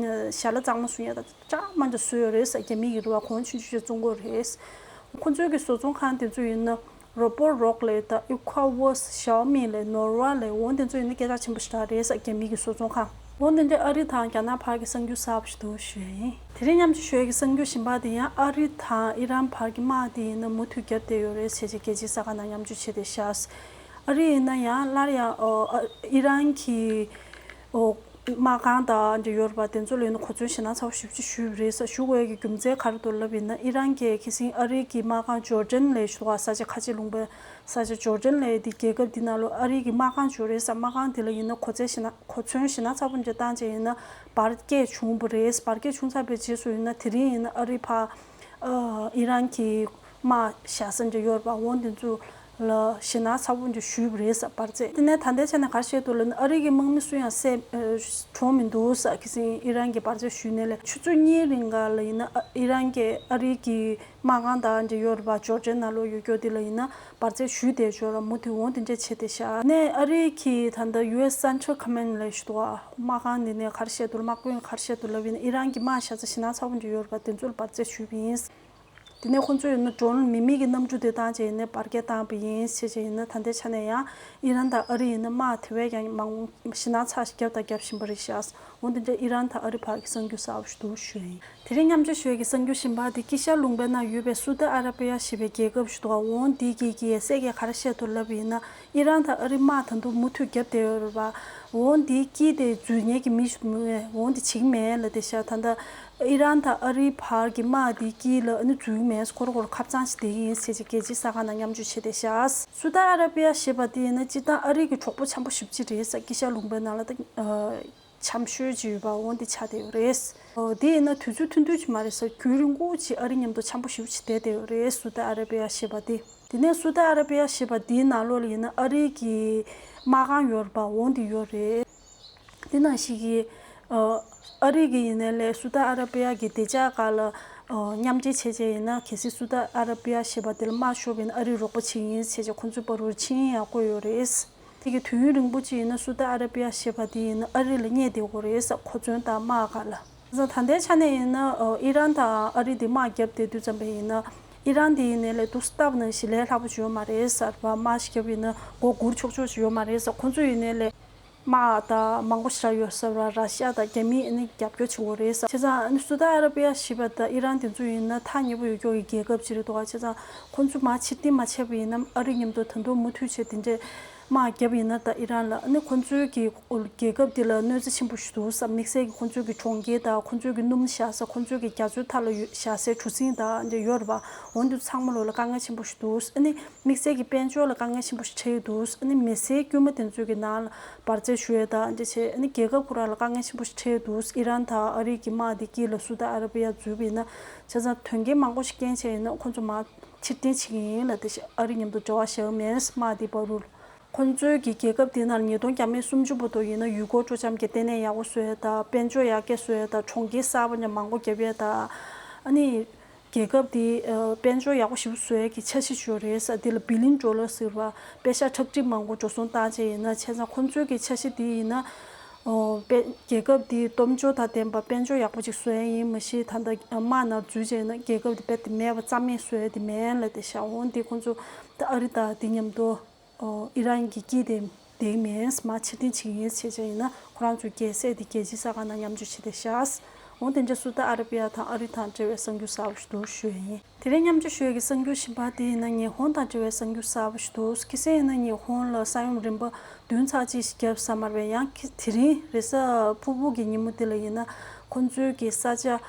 ཞལ་ལག་གཙང་མ་བཟོ་ཡ་དང་། ཅང་མ་འདྲ་བཟོས་ཡོད་རེད་ཟེར། རྒྱ་མི་གི་རེད་པ། གོང་ཆུང་ཆུང་ཆུང་བཙོང་གི་རེད། ཁོ་ཚོའི་གི་བཟོ་ཚོང་ཁང་དེ་ཚོ་ཡིན་ན་Roborock ལབ་དང་Equalworks, Xiaomi ལབ། Nora ལབ། འོ་དེ་ཚོ་ཡིན་ན་སྐད་གྲགས་ཆེན་པོ་ཞེ་དྲག་རེད་ཟེར། རྒྱ་མི་གི་བཟོ་ཚོང་ཁང་། འོ་དེ་འདྲ་ཨ་རི་དང་རྒྱ་ནག་བར་གྱི་གསར་འགྱུར་གསར་པ་ཞིག་འདུག་ཞུ་ཡ་ཡིན། དེ་རིང་མཉམ་སྤྱོད་ཞུ་ཡ་གི་གསར་འགྱུར་གཞན་པ་དེ་ཡང་ཨ་རི་དང་ཨི་རན་བར་གྱི་དམག་དེ་ཡིན་ན་མུ་མཐུད་བརྒྱབ་བསྡད་ཡོད་རེད་ཟེར་བྱས་རྒྱལ་སྤྱིའི་གསར་ཁང་ནང་མཉམ་སྤྱོད་བྱས་བསྡད་ཤག་ཨ་རི་ཡིན་ན་ཡང་སླར་ཡང་ཨི་རན་གྱི་ཨོ། དམག་ཁང་དང་འབྲེལ་ཡོད་རེད་པ། དེ་ཚོ་ལ་ཡིན་ན་གོ་མཚོན་ཞེད་སྣང་ཚ་པོ་ཞེ་པོ་ཅིག་ཞུས་པ་རེད་ཟེར། ཞུ་དགོས་ཡ་གི་རྒྱུ་མཚན་ག་རེ་འདུག་ལབ་ཡིན་ན་ཨི་རན་གྱིས་ཁ་སང་ཨ་རི་གི་དམག་ཁང་ཇོར་ཌན་ལབ་ཞུ་བ། ས་ཆ་ཁ་ཆེ་ལུང་པའི་ས་ཆ་ཇོར་ཌན་ལབ་དེ་རྒྱལ་ཁབ་འདི་ནང་ལོ་ཨ་རི་གི་དམག་ཁང་ཇོ་རེད་ཟེར། དམག་ཁང་དེ་ལ་ཡིན་ན་གོ་མཚོན་ཞེད་སྣང་གོ་མཚོན་ཞེད་སྣང་ཚ་པོ་འདྲ་བཏང་བྱས་ཡིན་ན་འབར་གས་བྱུང་བ་རེད། འབར་གས་བྱུང་ཚར་བའི་རྗེས་སུ་ཡིན་ན་དེ་རིང་ཡིན་ན་ཨ་རི་ཕར་ཨི་རན་གྱི་དམག་བཞག་ས་འདྲ་ཡོད་རེད་པ། འོ་འདི་ཚོ་ལ་ཞེད་སྣང་ཚ་པོ་འདྲ་ཞུས་པ་རེད་ཟེར། འབར་རྫས་དེ་ནས་ད་ལྟའི་ཆ་ནས་ག་རེ་བཤད་འདུག་ལབ་ན་ཨ་རི་གི་དམག་མི་སུ་ཡང་བསད་གྲོངས་མི་འདུག་ཟེར། ཁ་སང་ཨི་རན་གྱིས་འབར་རྫས་གཞུས་ནས་ལས་ཆུ་ཚོད་གཉིས་རིང་ག་ལ་ཡིན་ན་ཨི་རན་གྱིས་ཨ་རི་གི་དམག་ཁང་དང་འབྲེལ་ཡོད་རེད་པ། ཇོར་ཌན་ནང་ལོགས་ཡོད་རྒྱུ་དེ་ལ་ཡིན་ན་འབར་རྫས་གཞུས་བསྡད་ཡོད་རེད། མུ་མཐུད་འོང་དེ་འདྲས་བྱས་བསྡད་ཤག་ནས་ཨ་རི་གི་ད་ལྟ་ཡུ་ཨེས་Central Command ལབ་ཞིག་འདུག་ཨ། དམག་ཁང་འདི་ནས་ག་རེ་བཤད་འདུག་དམག་དཔོན་ག་རེ་བཤད་འདུག་ལབ་ཡིན་ན་ཨི་རན་གྱི་དམག་བཞག་ས་ཞེད་སྣང་ཚ་པོ་འདྲ་ཡོད་རེད་པ། དེ་ཚོ་ལ་འབར་རྫས་གཞུས་པ་ཡིན། དེ་ནས་ཁོ་ཚོས་ཡིན་ན་ཌོ་རོན་མི་མེད་ཀྱི་གནམ་གྲུ་དེ་བཏང་བྱས་ཡིན་ནའི་འབར་གས་བཏང་བ་ཡིན་ཟེར་བྱས་ཡིན་ན་ད་ལྟའི་ཆ་ནས་ཡང་ཨི་རན་དང་ཨ་རི་ཡིན་ན་དམག་དེ་བས་ཀྱང་མང་ཞེད་སྣང་ཚ་ཞིག་བརྒྱབ་དང་རྒྱབ་བཞིན་པ་རེད་ཤག་འོ་འདི་འདྲ་ཨི་རན་དང་ཨ་རི་བར་གྱི་གསར་འགྱུར་གསར་པ་ཞིག་འདུག་ཞུ་ཡ་ཡིན། དེ་རིང་མཉམ་སྤྱོད་ཞུ་ཡ་གི་གསར་འགྱུར་གཞན་པ་དེ་དཀྱིལ་ཤར་ལུང་པའི་ནང་ཡོད་པའི་སུ་ཏི་ཨ་ར་པི་ཡ་ཞེས་པའི་རྒྱལ་ཁབ་ཞིག་འདུག་འོ་འདི་གི་གི་ཡ་སེ་གས་ག་རེ་བཤད་འདུག་ལབ་ཡིན་ན། ཨི་རན་དང་ཨ་རི་དམག་ད་དུང་མུ་མཐུད་བརྒྱབ་བསྡད་ཡོད་རེད་པ། འོ་འདིའི་དཀྱིལ་དེ་འཛུལ་མཁན་གྱི་མི་ཞིག་འོ་འདི་བྱེད་ཀྱི་མེད་ལབ་བསྡད་ཤག་ད་ལྟ་ཨི་རན་དང་ཨ་རིའི་བར་གྱི་དམག་དེའི་དཀྱིལ་ལ་ཨ་ནི་འཛུལ་གྱི་མེད། ཁོ་རང་ཁོ་རང་ཁ་བྱང་ཞིག་བསྡད་ཀྱི་ཡིན་ཟེར་བྱས་རྒྱལ་སྤྱིའི་གསར་ཁང་ནང་མཉམ་སྤྱོད་བྱས་བསྡད་ཤག་སུ་ཏི་ཨ་ར་པི་ཡ་ཞེས་པ་དེ་ཡིན་ན་སྤྱིར་བཏང་ཨ་རི་གི་གྲོགས་པོ་འཆམ་པོ་ཞེ་པོ་ཅིག་རེད་ས། དཀྱིལ་ཤར་ལུང་པའི་ནང་ལ་ད། འཆམ་ཤོས་ཅིག་ཡོད་པ་འོ་འདི་ཆགས་བསྡད་ཡོད་རེད། འོ་དེ་ཡིན་ན་དུས་ཚོད་ཐུང་ཐུང་ཅིག་མ་རེད་ཟེར། རྒྱུན་རིང་པོ་ཅིག་ཨ་རི་མཉམ་དུ་འཆམ་པོ་ཞེ་པོ་ཅིག་བསྡད་བསྡད་ཡོད་རེད། སུ་ཏི་ཨ་ར་བི་ཡ་ཞེས་པ་དེ། དེ་ནས་སུ་ཏི་ཨ་ར་བི་ཡ་ཞེས་པ་དེའི་ནང་ལོགས་ལ་ཡིན་ན་ཨ་རི་གི་དམག་ཁང་ཡོད་རེད་པ། འོ་འདི་ཡོད་རེད། དེ་ནང་བཞིན་གྱི་ཨ་རི་གི་ཡིན་ནའི་ལས་སུ་ཏི་ཨ་ར་བི་ཡ་གི་བདེ་འཇགས་སྒང་ལ་མཉམ་འབྲེལ་བྱས་བྱས་ཡིན་ན། གལ་སྲིད་སུ་ཏི་ཨ་ར་བི་ཡ་ཞེས་པ་དེ་ལ་དམག་ཤོར་བ་ཡིན་ན་ཨ་རིས་རོགས་པ་བྱེད་ཀྱི་ཡིན་ཟེར་བྱས་ཁོང་ཚོའི་བར་དུ་ཆིངས་ཡིག་ཡང་བཀོད་ཡོད་རེད། དེ་གི་དུས་ཡུན་རིང་པོ་ཅིག་ཡིན་ན་སུ་ཏི་ཨ་ར་བི་ཡ་ཞེས་པ་དེ་ཡིན་ན་ཨ་རི་ལ་བསྙད་བསྡད་ཡོད་རེད་ཟེར། ཁོ་ཚོའི་དང་དམག་སྒང་ལ། ད་ལྟའི་ཆ་ནས་ཡིན་ན་ཨི་རན་དང་ཨ་རི་དེ་དམག་བརྒྱབ་བསྡད་དུས་ཙམ་པ་ཡིན་ན། ཨི་རན་དེ་ཡིན་ནའི་ལས་དུས་སྟབས་ནང་བཞིན་ལས་སླ་པོ་ཅིག་ཡོད་མ་རེད་ཟེར་བ། དམག་ཞིག་བརྒྱབ་ཡིན་ན་མགོ་སྒུར་ཆོག་ཆོག་ཅིག་ཡོད་མ་རེད་ཟེར། ཁོང་ཚོ་ཡིན་ནའི་ལས་དམག་དང་མང་པོ་ཞེ་དྲག་ཡོད་ཟེར་བ། ར་ཤི་ཡ་དང་རྒྱ་མིས་ཨ་ནི་རྒྱབ་སྐྱོར་བྱེད་ཀྱི་ཡོད་རེད་ཟེར། བྱས་ཙང་ཨ་ནི་སུ་ཏི་ཨ་ར་བི་ཡ་ཞེས་པ་དང་ཨི་རན་དེ་ཚོ་ཡིན་ན་ཐག་ཉེ་པོ་ཡོད་ཀྱོག་གི་རྒྱལ་ཁབ་ཅིག་རེད་འདུག་ག་བྱས་ཙང་ཁོང་ཚོ་མར་ཕྱིར་འཐེན་མ་བྱས་པ་ཡིན་ན། ཨ་རི་མཉམ་དུ་ད་དུང་མུ་མཐུད་བྱས་དེ་འདྲས་དམག་བརྒྱབ་ཡིན་ན། ད་ཨི་རན་ལ་ཨ་ནི་ཁོང་ཚོའི་གི་རྒྱལ་ཁབ་དེ་ལ་གནོད་འཚེ་ཆེན་པོ་ཞིག་འདུག་ཟེར། དམིགས་བསལ་གྱི་ཁོང་ཚོའི་གི་གྲོང་ཁྱེར་དང་ཁོང་ཚོའི་གི་སྣུམ་བཞག་ས། ཁོང་ཚོའི་གི་རྒྱ་མཚོའི་མཐའ་ལ་ཡོད་བཞག་སའི་གྲུ་གཟིངས་དང་འདྲ་ཡོད་རེད་པ། འོ་འདི་ཚང་མ་ལོག་ལ་དཀའ་ངལ་ཆེན་པོ་ཞིག་འདུག། ཨ་ནི་དམིགས་བསལ་གྱི་དཔལ་འབྱོར་ལ་དཀའ་ངལ་ཆེན་པོ་ཞིག་འཕྲད་ཡོད་འདུག། ཨ་ནི་མི་སེར་དཀྱུས་མ་དེ་ཚོའི་གི་ནང་ལ་འབར་རྫས་ཞུ་ཡས་དང་འདྲ་བྱས། ཨ་ནི་རྒྱལ་ཁབ་ཁོ་རང་ལ་དཀའ་ངལ་ཆེན་པོ་ཞིག་འཕྲད་ཡོད་འདུག། ཨི་རན་དང་ཨ་རི་གི་དམག་དེ་དཀྱིལ་ལ་སུ་ཏི་ཨ་ར་བི་ཡ་འཛུལ་བ་ཡིན་ན། བྱས་ཙང་དོན་རྐྱེན་མང་པོ་ཞིག་རྐྱེན་བྱས་ཡིན་ན་ཁོང་ཚོ་མར་ཕྱིར་འཐེན་བྱེད་ཀྱི་ཡིན་ལབ་བསྡད་ཤག། ཨ་རི་མཉམ་དུ་འབྲེལ་བ་བཞག་མེད། དམག་དེའི་བར་དུ། ཁོང་ཚོའི་གི་རྒྱལ་ཁབ་དེའི་ནང་ཉིས་སྟོང་བརྒྱ་མེད་སུམ་ཅུ་བར་དུ་ཡིན་ན་ཡུལ་སྐོར་སྤྲོ་འཆམ་གྱི་ལྟེ་གནས་ཡག་པོ་བཟོ་ཡས་དང་། དཔལ་འབྱོར་ཡར་རྒྱས་བཟོ་ཡས་དང་། གྲོང་ཁྱེར་གསར་པ་ཡང་མང་པོ་བརྒྱབ་ཡས་དང་། ཨ་ནི་རྒྱལ་ཁབ་དེ་ཨ་དཔལ་འབྱོར་ཡག་པོ་ཞིག་བཟོ་ཡས་ཀྱི་འཆར་གཞི་ཅིག་ཡོད་རེད་ཟེར། དེ་ལ་བྷི་ལིན་ཌོ་ལར་ཟེར་བ་པེ་ཤག་ཁྲག་ཁྲིག་མང་པོ་འགྲོ་སོང་བཏང་བྱས་ཡིན་ན། བྱས་ཙང་ཁོང་ཚོའི་གི་འཆར་གཞི་དེ་ཡིན་ན། ཨོ་དཔལ་རྒྱལ་ཁབ་དེ་སྟོབས་འབྱོར་དང་ལྡན་པ་དཔལ་འབྱོར་ཡག་པོ་ཅིག་བཟོ་ཡས་ཡིན། མ་གཞི་ད་ལྟ་དམག་ནང་འཛུལ་བྱས་ཡིན་ན་རྒྱལ་ཁབ་དེ་རྦད་དེ་མེད་པ་རྩ་མེད་བཟོ་ཡས་དེ་མིན་ལབ་བསྡད་ཤག། འོ་འདི་ཁོང་ཚོ་ད་ཨ་རི་དང་དེ་མཉམ་དུ། ཨོ་ཨི་རན་གྱི་དཀྱིལ་དེ་བསྡད་མེད། མར་ཕྱིར་འཐེན་བྱེད་ཀྱི་ཡིན་ཟེར་བྱས་ཡིན་ན། ཁོ་རང་ཚོའི་རྒྱལ་སྲས་དེ་རྒྱལ་སྤྱིའི་གསར་ཁང་ནང་མཉམ་སྤྱོད་བྱས་བསྡད་ཤག། འོ་དེ་འདྲ་སུ་ཏི་ཨ་ར་བི་ཡ་དང་ཨ་རི་དང་འབྲེལ་བའི་གསར་འགྱུར་གསར་པ་ཞིག་འདུག་ཞུ་ཡ་ཡིན། དེ་རིང་མཉམ་སྤྱོད་ཞུ་ཡ་གི་གསར་འགྱུར་གཞན་པ་དེ་ཡིན་ན་ཉི་ཧོང་དང་འབྲེལ་བའི་གསར་འགྱུར་གསར་པ་ཞིག་འདུག། གལ་སྲིད་ཡིན་ན་ཉི་ཧོང་ལ་ས་ཡོམ་རིམ་པ་བདུན་ཚར་གཅིག་ཞིག་བརྒྱབ་ས་མ་རེད་པས། ཡང་དེ་རིང་རེས་གཟའ་ཕུར་བུ་གི་ཉིན་མོ་དེ་ལ་ཡིན་ན་ཁོང་ཚོའི་གི་ས་ཆ་ཨ་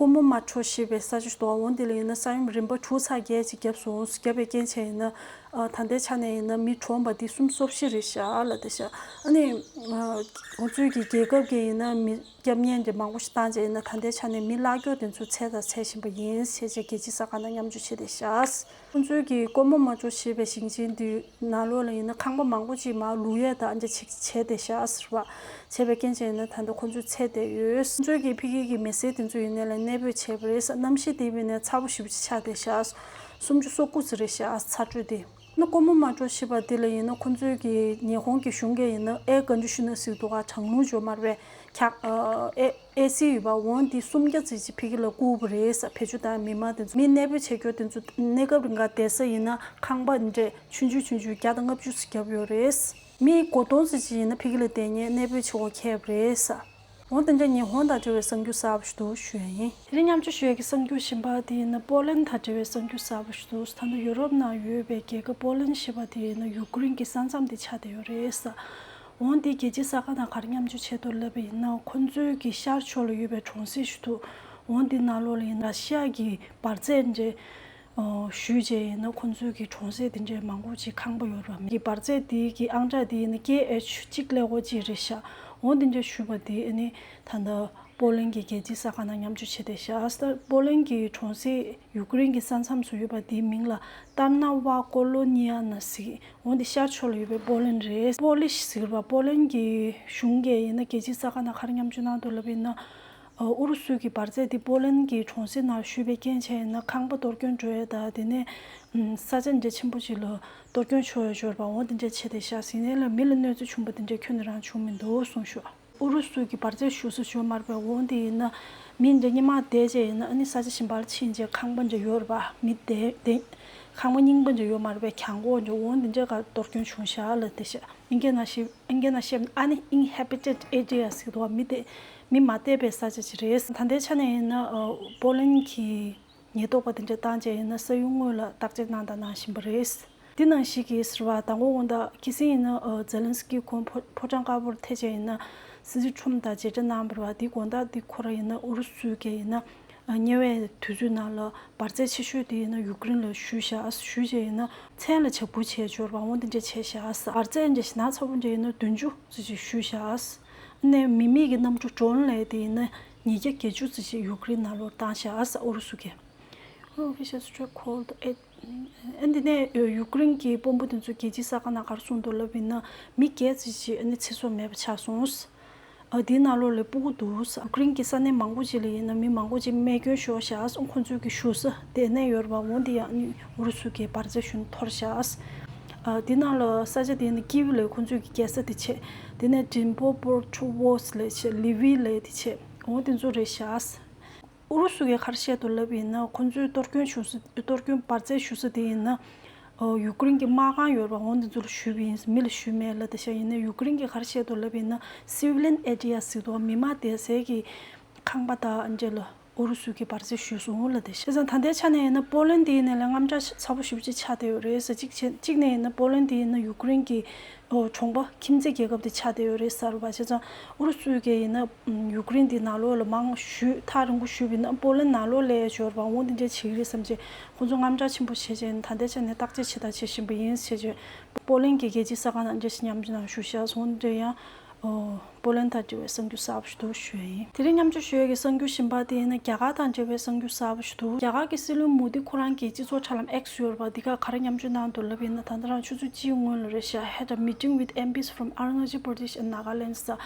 ཀུ་མོ་མ་ཊོ་ཞེས་པའི་ས་ཆ་ཞིག་འདུག། འོ་དེ་ལ་ཡིན་ན་ས་ཡོམ་རིམ་པ་དྲུག་ཚར་བརྒྱད་ཅིག་བརྒྱབ་སོང་། བརྒྱབ་པའི་རྐྱེན་བྱས་ཡིན་ན། ཨ་ད་ལྟའི་ཆ་ནས་ཡིན་ན་མི་གྲོངས་པ་འདི་སུམ་ཅུ་སོ་བཞི་རེད་ཤག་ལབ་བསྡད་ཤག། ཨ་ནི་ཨ་ཁོང་ཚོའི་གི་རྒྱལ་ཁབ་ཀྱིས་ཡིན་ན་མི་སྐྱོབ་མཁན་དེ་མང་པོ་ཞིག་བཏང་བྱས་ཡིན་ན། ད་ལྟའི་ཆ་ནས་མི་བརླག་སྐྱོབ་དེ་ཚོ་འཚོལ་དང་འཚོལ་བཞིན་པ་ཡིན་ཞེས་བྱས་རྒྱལ་སྤྱིའི་གསར་ཁང་དང་མཉམ་སྤྱོད་བྱས་བསྡད་ཤག། ཁོང་ཚོའི་གི་ཀོ་མོ་མ་ཊོ་ཞེས་པའི་ཞིང་ཆེན་དེའི་ནང་ལོགས་ལ་ཡིན་ན་ཁང་པ་མང་པོ་ཅིག་མར་བླུག་ཡས་དང་འདྲ་ཅིག་བྱས་བསྡད་ཤག་ཟེར་བ། བྱས་པའི་རྐྱེན་བྱས་ཡིན་ན་ད་ལྟ་ཁོང་ཚོས་འཚོལ་བསྡད་ཡོད། ཁོང་ཚོའི་གི་ཕ་གི་གི་མི་སེར་དེ་ཚོ་ཡིན་ནའི་ལས་གནས་སྤོས་བྱས་པ་རེད་ཟེར། གནམ་གཤིས་དེ་བས་ནས་ཚ་པོ་ཞེ་པོ་ཅིག་ཆགས་བསྡད་ཤག། སུམ་ཅུ་སོ་དགུ་ཙམ་རེད་ཤག་ཚ་དྲོད་དེ། ན་ཀོ་མོ་མ་ཊོ་ཞེས་པ་དེ་ལ་ཡིན་ན་ཁོང་ཚོའི་གི་ཉི་ཧོང་གི་གཞུང་གིས་ཡིན་ན་ཨེར་ཀོན་ཌི་ཤ་ནར་ཟེར་འདུག་ག། གྲང་རླུང་འཇོམས་མ་རེད་པས། ཁྱག་ཨ་ཨེ་ཨེ་སི་ཡོད་པ། འོ་འདི་སུམ་བརྒྱ་ཙམ་ཅིག་ཕ་གི་ལ་བསྐུར་བ་རེད་ཟེར། བེད་སྤྱོད་བཏང་མི་མང་དེ་ཚོ་མི་གནས་སྤོས་བྱེད་རྒྱུ་དེ་ཚོ་གནས་སྐབས་རིང་ག་བསྡད་ས་ཡིན་ན་ཁང་པ་འདྲ་ཆུང་ཆུང་ཆུང་ཆུང་བརྒྱ་དང་ལྔ་བཅུ་ཙམ་བརྒྱབ་ཡོད་རེད། མི་སྒོར་སྟོང་ཙམ་ཅིག་ཡིན་ན་ཕ་གི་ལ་བསྡད་མཁན་གནས་སྤོས་བྱེད་དགོས་ཁེལ་བ་རེད་ཟེར། འོ་དེ་འདྲ་ཉི་ཧོང་དང་འབྲེལ་བའི་གསར་འགྱུར་གསར་པ་ཞིག་འདུག་ཞུ་ཡ་ཡིན། དེ་རིང་མཉམ་སྤྱོད་ཞུ་ཡ་གི་གསར་འགྱུར་གཞན་པ་དེ་ཡིན་ན་པོ་ལན་དང་འབྲེལ་བའི་གསར་འགྱུར་གསར་པ་ཞིག་འདུག། ད་ལྟ་ཡུ་རོབ་ནང་ཡོད་པའི་རྒྱལ་ཁབ་པོ་ལན་ཞེས་པ་དེ་ཡིན་ན་ཡུ་ཀེ་རེན་གྱི་ས་མཚམས་དེ་ཆགས་བསྡད་ཡོད་རེད་ཟེར། འོ་འདི་རྒྱལ་སྤྱིའི་གསར་ཁང་དང་ག་རེ་མཉམ་སྤྱོད་བྱས་འདུག་ལབ་པ་ཡིན་ན། ཁོང་ཚོའི་གི་ཤར་ཕྱོགས་ལ་ཡོད་པའི་གྲོང་གསེབ་ཞིག་འདུག། འོ་འདི་ནང་ལོགས་ལ་ཡིན་ན་ར་ཤི་ཡ་གི་འབར་རྫས་འདྲ། ཨོ་ཞུས་རྗེས་ཡིན་ན་ཁོང་ཚོའི་གི་གྲོང་གསེབ་དེ་འདྲའི་མང་པོ་ཅིག་ཁང་པ་ཡོད་རེད་པ། གི་འབར་རྫས་དེ་གི་ཨང་གྲངས་དེ་ཡིན་ན་ཀེ་ཨེཆ་གཅིག་ཀླད་ཀོར་གཅིག་རེད་ཤག། འོ་དེ་འདྲ་ཞུས་པ་དེ་ཨ་ནི་ད་ལྟ་པོ་ལན་གྱི་རྒྱལ་སྤྱིའི་གསར་ཁང་ནང་མཉམ་སྤྱོད་བྱས་བསྡད་ཤག། ཨ་ས་པོ་ལན་གྱི་གྲོང་གསེབ་ཡུ་ཀེ་རེན་གྱི་ས་མཚམས་སུ་ཡོད་པ་དེའི་མིང་ལ་ཏར་ན་ཝ་ཀོ་ལོ་ནི་ཡ་ན་ཟེར། འོ་དེ་ཤར་ཕྱོགས་ལ་ཡོད་པའི་པོ་ལན་རེད། པོ་ལིཤ་ཟེར་བ་པོ་ལན་གྱི་གཞུང་གིས་ཡིན་ན་རྒྱལ་སྤྱིའི་གསར་ཁང་ནང་ག་རེ་མཉམ་སྤྱོད་གནང་འདུག་ལབ་པ་ཡིན་ན། ཨུ་རུ་སུའི་གི་འབར་རྫས་འདི་པོ་ལན་གྱི་གྲོང་གསེབ་ནང་ཞུས་པའི་རྐྱེན་བྱས་ན་ཁང་པ་གཏོར་སྐྱོན་འགྲོ་ཡས་དང་། དེ་ནས་ས་ཆ་འདྲ་ཆེན་པོ་ཅིག་ལ་གཏོར་སྐྱོན་ཤོར་ཡས་ཡོད་རེད་པ། འོ་དེ་འདྲ་བྱས་བསྡད་ཤག་ཟེར། ཡིན་ནའི་ལས་མི་ལ་གནོད་འཚེ་བྱུང་པ་དེ་འདྲ་ཁྱོན་ནས་རང་བྱུང་མི་འདུག་གསུངས་ཤག། ཨུ་རུ་སུའི་གི་འབར་རྫས་ཞུ་ས་ཡོད་མ་རེད་པས། འོ་དེ་ཡིན་ན་མི་འདྲ་སྔོན་མ་བསྡད་བྱས་ཡིན་ན་ཨ་ནི་ས་ཆ་གཞན་པར་ཕྱིན་བྱས་ཁང་པ་འདྲ་ཡོད་རེད་པ། མི་བསྡད་བསྡད་ཁང་པ་རྙིང་པ་འདྲ་ཡོད་མ་རེད་པས། གྱང་གོག་འདྲ་འོ་དེ་འདྲ་ག་གཏོར་སྐྱོན་བྱུང་ཤག་ལབ་བསྡད་ཤག། ཨིན་སྐད་ནང་བཤད་ཨིན་སྐད་ནང་བཤད་uninhabited area ཟེར་གྱི་འདུག་པ། མི་དེ་མི་མ་བསྡད་པའི་ས་ཆ་ཅིག་རེད། ད་ལྟའི་ཆ་ནས་ཡིན་ན་ཨ་པོ་ལན་གྱི་ཉེན་རྟོག་པ་དེ་འདྲ་བཏང་བྱས་ཡིན་ན་ས་ཡོམ་སྔོན་ལ་བརྟག་དཔྱད་གནང་དང་གནང་བཞིན་པ་རེད། འདི་ནང་བཞིན་གྱི་ཟེར་བ་དང་པོ་དགོང་དག་གལ་སྲིད་ཡིན་ན་ཨ་ཛེ་ལན་སི་ཀི་ཁོང་ཕོ་ཕོ་བྲང་དཀར་པོར་ཐེ་བྱས་ཡིན་ན་སྲིད་འཛིན་ཁྲོམ་དང་མཇལ་འཕྲད་གནང་བ་རེད་པ། འདི་དགོང་དག་འདི་ཁོ་རང་ཡིན་ན་ཨུ་རུ་སུའི་གི་ཡིན་ན། ཨ་ཉེ་བའི་དུས་ཚོད་ནང་ལ་འབར་རྫས་ཆེ་ཤོས་དེ་ཡིན་ན་ཡུ་ཀེ་རེན་ལ་ཞུས་ཤག། ཞུས་བྱས་ཡིན་ན་མཚན་ལ་བྱ་འགུལ་བྱས་འབྱོར་བ་འོ་འདི་འདྲ་བྱས་ཤག། འབར་རྫས་འདྲ་ཞེད་སྣང་ཚ་པོ་འདྲ་ཡིན་ན་བདུན་ཅུ་ཙམ་ཅིག་ཞུས་ཤག། ནས་མི་མེད་ཀྱི་གནམ་གྲུ་ཌོ་རོན་ལས་དེ་ཡིན་ན་ཉིས་བརྒྱ་བརྒྱད་ཅུ་ཙམ་ཞིག་ཡུ་ཀེ་རེན་ནང་ལོགས་བཏང་བཞག་ཨ་ས་ཨུ་རུ་སུ་གིས། Official strike called at ཨ་འདི་ནས་ཡུ་ཀེ་རེན་གྱི་དཔོན་པོ་དེ་ཚོ་རྒྱལ་སྤྱིའི་གསར་ཁང་ནང་ག་རེ་གསུངས་འདུག་ལབ་ཡིན་ན་མི་བརྒྱད་ཙམ་ཞིག་ཨ་ནི་ཚེ་སྲོག་མེད་པ་ཆགས་སོང་། ཨ་འདིའི་ནང་ལོགས་ལ་སྤུ་གུ་འདུག་ཡུ་ཀེ་རེན་གྱི་ས་གནས་མང་པོ་ཅིག་ལ་ཡིན་ན་མི་མང་པོ་ཅིག་རྨས་སྐྱོན་ཤོར་བཞག་ཁོང་ཚོའི་གི་བཞུགས་ས་དེ་ནས་ཡོད་རེད་པ། འོ་འདི་ཡང་ཨ་ནི་ཨུ་རུ་སུ་གིས་འབར་རྫས་ཞུ་ནས་འཐོར་བཞག་ཨ་འདི་ནང་ལ་ས་ཆ་དེ་ནི་ཀིབ་ལ་ཁོང་ཚོའི་གི་རྒྱལ་ས་དེ་བྱས། དེ་ནས་ཌིན་པོ་པོར་ཊུ་ཝོ་སི་ལ་བྱས། ལི་བི་ལ་དེ་བྱས། འོ་དེ་ཚོ་རེད་བཞག་ཨུ་རུ་སུ་གིས་ག་རེ་བཤད་འདུག་ལབ་ཡིན་ན་ཁོང་ཚོའི་གཏོར་སྐྱོན་ཞུ་ས་གཏོར་སྐྱོན་འབར་རྫས་ཞུ་ས་དེ་ཡིན་ན། ཨོ་ཡུ་ཀེ་རེན་གྱི་དམག་ཁང་ཡོད་རེད་པ། འོ་འདི་ཚོ་ལ་ཞུས་པ་ཡིན། མི་ལ་ཞུས་མེད་ལབ་བསྡད་ཤག་ཡིན་ན་ཡུ་ཀེ་རེན་གྱིས་ག་རེ་བཤད་འདུག་ལབ་ཡིན་ན་སི་ཝི་ལི་ཡན་ཨེ་རི་ཡ་ཟེར་འདུག་མི་མང་བསྡད་སའི་གི་ཁང་པ་དང་འདྲ་ལ་ཨུ་རུ་སུ་གིས་འབར་རྫས་ཞུས་སོང་ལབ་བསྡད་ཤག་བྱས་ཙང་ད་ལྟའི་ཆ་ནས་ཡིན་ན་པོ་ལན་དེ་ཡིན་ན་ལས་དངངས་སྐྲག་ཚ་པོ་ཞེ་པོ་ཅིག་ཆགས་བསྡད་ཡོད་རེད་ཟེར། གཅིག་བྱས་གཅིག་ནས་ཡིན་ན་པོ་ལན་དེ་ཡིན་ན་ཡུ་ཀེ་རེན་གྱི་ཨོ་གྲོང་པ་ཁྱིམ་མཚེས་རྒྱལ་ཁབ་དེ་ཆགས་བསྡད་ཡོད་རེད་ཟེར་བ། བྱས་ཙང་ཨུ་རུ་སུ་གིས་ཡིན་ན་ཡུ་ཀེ་རེན་དེ་ནང་ལོགས་ལ་མང་ཞུས་ཐག་རིང་པོ་ཞུས་པ་ཡིན་ན་པོ་ལན་ནང་ལོགས་ལ་ཡང་འབྱོར་བ་འོང་དེ་འདྲ་བྱེད་ཀྱི་རེད་བསམ་བྱས་ཁོང་ཚོ་དངངས་སྐྲག་ཆེན་པོ་བྱས་བྱས་ད་ལྟའི་ཆ་ནས་བརྟག་དཔྱད་བྱེད་ཐག་བྱེད་བཞིན་པ་ཡིན་ཟེར་བྱས་པོ་ལན་གྱི་རྒྱལ་སྤྱིའི་གསར་ཁང་དང་འདྲ་ཞིག་མཉམ་ཞུགས་གནང་ཞུ་བཞག་སོང་དེ་ཡང་པོ་ལན་དང་འབྲེལ་བའི་གསར་འགྱུར་གསར་པ་ཞིག་འདུག་ཞུ་ཡ་ཡིན། དེ་རིང་མཉམ་ཞུགས་ཞུ་ཡ་གི་གསར་འགྱུར་གཞན་པ་དེ་ཡིན་ན་རྒྱ་གར་དང་འབྲེལ་བའི་གསར་འགྱུར་གསར་པ་ཞིག་འདུག་རྒྱ་གར་གྱི་སྲིད་བློན་མོ་དི་ཁོ་རང་གི་སྤྱི་ཚོགས་དྲ་ལམ་X་ཡོད་རེད་པ། འདི་ག་ག་རེ་མཉམ་སྤྱོད་གནང་འདུག་ལབ་ཡིན་ན་ད་ལྟ་རང་ཆུ་ཚོད་གཅིག་སྔོན་ལ་རེད་ཤག Had a meeting with M Ps from Arunachal Pradesh and Nagaland ཟེར།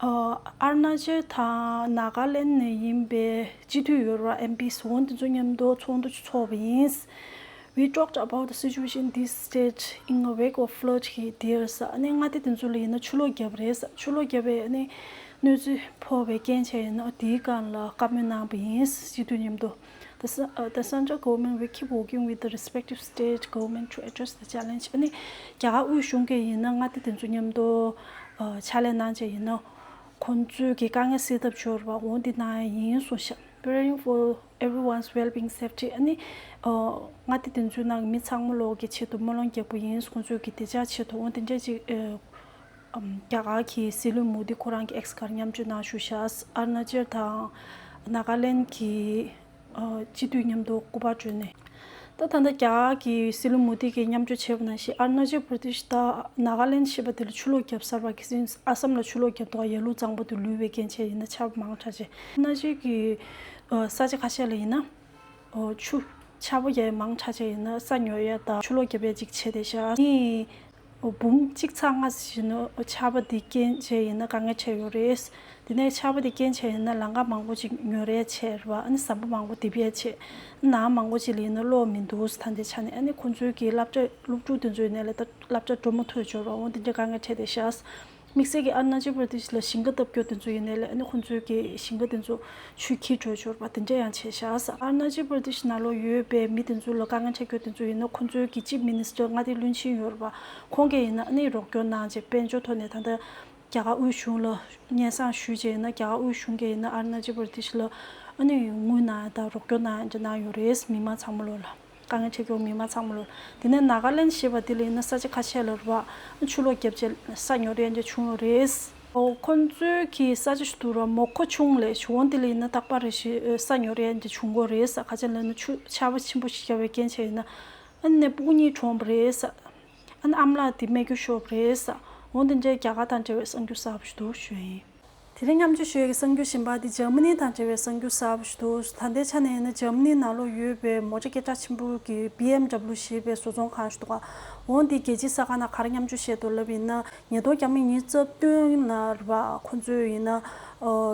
ཨ་ཨ་རུ་ན་ཅལ་དང་ནཱ་ག་ལེན་ནས་ཡིན་པའི་སྤྱི་འཐུས་ཡོད་རེད་པ། M Ps འོ་འདི་ཚོ་མཉམ་དུ་ཚོགས་འདུ་ཞིག་ཚོགས་པ་ཡིན། We talked about the situation in this state in a wake of flood here ཟེར། ཨ་ནི་མངའ་སྡེ་དེ་ཚོ་ལ་ཡིན་ན་ཆུ་ལོག་བརྒྱབ་རེད་ཟེར། ཆུ་ལོག་བརྒྱབ་པའི་ཨ་ནི་གནོད་འཚེ་ཕོག་པའི་རྐྱེན་བྱས་ཡིན་ན་དེའི་སྒང་ལ་བཀའ་མོལ་གནང་པ་ཡིན། སྤྱི་འཐུས་མཉམ་དུ། The cen- uh, the central government will keep working with the respective state government to address the challenge. ཨ་ནི་རྒྱ་གར་དབུས་གཞུང་གིས་ཡིན་ན་མངའ་སྡེ་དེ་ཚོ་མཉམ་དུ་ཨ་ཕྱག་ལས་གནང་བྱས་ཡིན་ན་ཁོང་ཚོའི་གི་དཀའ་ངལ་སེལ་ཐབས་བྱོས་རེད་པ། འོ་འདི་གནང་ཡ་ཡིན་གསུངས་ཤག Preparing for everyone's well-being safety. ཨ་ནི་ཨ་མངའ་སྡེ་དེ་ཚོའི་ནང་གི་མི་ཚང་མ་ལོག་གི་ཆེད་དུ་སྨོན་ལམ་རྒྱག་པ་ཡིན། ཁོང་ཚོའི་གི་བདེ་འཇགས་ཆེད་དུ་འོ་དེ་འདྲ་ཅིག་ཨ་ཨམ་རྒྱ་གར་གྱི་སྲིད་བློན་མོ་དི་ཁོ་རང་གི་X་སྒང་མཉམ་སྤྱོད་གནང་ཞུ་ཤག་ཨ་རུ་ན་ཅལ་དང་ནཱ་ག་ལེན་གྱི་ཨ་སྤྱི་འཐུས་མཉམ་དུ་སྐུ་པར་བསྒྲོན་ནས། ད་ད་ལྟ་རྒྱ་གར་གྱི་སྲིད་བློན་མོ་དི་གིས་མཉམ་སྤྱོད་བྱས་པ་ནང་བཞིན་ཨ་རུ་ན་ཅལ་པྲ་དེ་ཤི་དང་ནཱ་ག་ལེན་ཞེས་པ་དེ་ལ་ཆུ་ལོག་བརྒྱབ་ཚར་བ་གི་སྲིད་ཨ་སམ་ལ་ཆུ་ལོག་བརྒྱབ་འདུག་ཡ་ལུག་གཙང་པོ་དེ་ལུས་པའི་རྐྱེན་བྱས་ཡིན་ན་ཆར་པ་མང་དྲགས་བྱས་ཨ་རུ་ན་ཅལ་གྱི་ཨ་ས་ཆ་ཁ་ཤས་ལ་ཡིན་ན། ཨོ་ཆུ་ཆར་པ་ཡ་མང་དྲགས་བྱས་ཡིན་ན་ས་ཉོ་ཡ་དང་ཆུ་ལོག་བརྒྱབ་ཡ་ཅིག་བྱས་བསྡད་ཤག་ཨ་ནི་ཨོ་འབུམ་གཅིག་ཚེག་ལྔ་ཞིག་ནི་ཆར་པ་འདི་རྐྱེན་བྱས་ཡིན་ན་དཀའ་ངལ་འཕྲད་ཡོད་རེད། དེ་ནས་ཆར་པ་འདི་རྐྱེན་བྱས་ཡིན་ན་ལམ་ཁ་མང་པོ་ཅིག་ཉོ་རེ་བྱས་རེད་པ། ཨ་ནི་ཟམ་པ་མང་པོ་རྡིབ་ཡ་བྱས། ནང་མང་པོ་ཅིག་ལ་ཡིན་ན་གློག་མི་འདུག་ད་ལྟའི་ཆ་ནས་ཨ་ནི་ཁོང་ཚོའི་གི་སློབ་གྲྭ་སློབ་ཕྲུག་དེ་ཚོའི་ནས་ལ་ད་སློབ་གྲྭ་འགྲོ་མ་ཐུབ་འབྱོར་བ་འོ་འདི་འདྲའི་དཀའ་ངལ་འཕྲད་བསྡད་ཤག་དམིགས་བསལ་གྱི་ཨ་རུ་ན་ཅལ་པྲ་དེ་ཤི་ལ་ཞིང་ཁ་བཏབ་རྒྱུ་དེ་ཚོ་ཡིན་ནའི་ལས་ཨ་ནི་ཁོང་ཚོའི་གི་ཞིང་ཁ་དེ་ཚོ་ཆུས་འཁྱེར་འགྲོ་འབྱོར་བ་དེ་འདྲ་ཡང་བྱས་ཤག་ཨ་རུ་ན་ཅལ་པྲ་དེ་ཤི་ནང་ལོགས་ཡོད་པའི་མི་དེ་ཚོ་ལ་དཀའ་ངལ་འཕྲད་རྒྱུ་དེ་ཚོ་ཡིན་ན་ཁོང་ཚོའི་གི་ཅིབ་མི་ནི་སི་ཊར་མངའ་སྡེ་བློན་ཆེན་ཡོད་རེད་པ། ཁོང་གིས་ཡིན་ན་ཨ་ནི་རོགས་སྐྱོར་གནང་བྱས་དཔལ་འབྱོར་ཐོག་ནས་ད་ལྟ་རྒྱ་གར་དབུས་གཞུང་ལ་སྙན་སེང་ཞུས་བྱས་ཡིན་ན་རྒྱ་གར་དབུས་གཞུང་གིས་ཡིན་ན་ཨ་རུ་ན་ཅལ་པྲ་དེ་ཤི་ལ་ཨ་ནི་དངུལ་གནང་ཡ་དང་རོགས་སྐྱོར་གནང་ཡ་འདྲ་གནང་ཡོད་རེད། མི་མང་ཚང་མ་ལོ་ལ། དཀའ་ངལ་འཕྲད་མཁན་མི་མང་ཚང་མ་ལོ། དེ་ནས་ནཱ་ག་ལེན་ཞེས་པ་དེ་ལ་ཡིན་ན་ས་ཆ་ཁ་ཤས་ལ་རེད་པ། ཆུ་ལོག་བརྒྱབ་རྗེས་ས་ཉོ་རེས་འདྲ་བྱུང་ཡོད་རེད། ཨོ་ཁོང་ཚོའི་གི་ས་ཆ་ཞིག་འདུག་ར་མོ་ཁོ་ཆུང་ལས་ཞུ་འོང་དེ་ལ་ཡིན་ན་རྟག་པར་རེ་ཞིག་ས་ཉོ་རེས་འདྲ་བྱུང་གོ་རེད་ས། ཁ་ཆེ་ལ་ཡིན་ན་ཆུ་ཆར་པ་ཆེན་པོ་ཞིག་བརྒྱབ་པའི་རྐྱེན་བྱས་ཡིན་ན་ཨ་ནི་སྤུ་གུ་གཉིས་གྲོངས་པ་རེད་ས། ཨ་ནི་ཨ་མ་ལགས་དེ་རྨས་སྐྱོན་ཤོར་བ་རེད་ས། འོ་དེ་འདྲའི་རྒྱ་གར་དང་འབྲེལ་བའི་གསར་འགྱུར་གསར་པ་ཞིག་འདུག་ཞུ་ཡིན། དེ་རིང་མཉམ་སྤྱོད་ཞུ་ཡས་ཀྱི་གསར་འགྱུར་གཞན་པ་དེ་འཇར་མ་ནི་དང་འབྲེལ་བའི་གསར་འགྱུར་གསར་པ་ཞིག་འདུག་ད་ལྟའི་ཆ་ནས་ཡིན་ན་འཇར་མ་ནི་ནང་ལོགས་ཡོད་པའི་མོ་ཊ་སྐད་གྲགས་ཆེན་པོ་གི་B M W ཞེས་པའི་བཟོ་ཚོང་ཁང་ཞིག་འདུག་ག་འོ་འདི་རྒྱལ་སྤྱིའི་གསར་ཁང་ནང་ག་རེ་མཉམ་སྤྱོད་བཤད་འདུག་ལབ་ཡིན་ན་ཉིས་སྟོང་ཉི་ཤུ་རྩ་བདུན་ལ་རེད་པ། ཁོ་ཚོས་ཡིན་ན་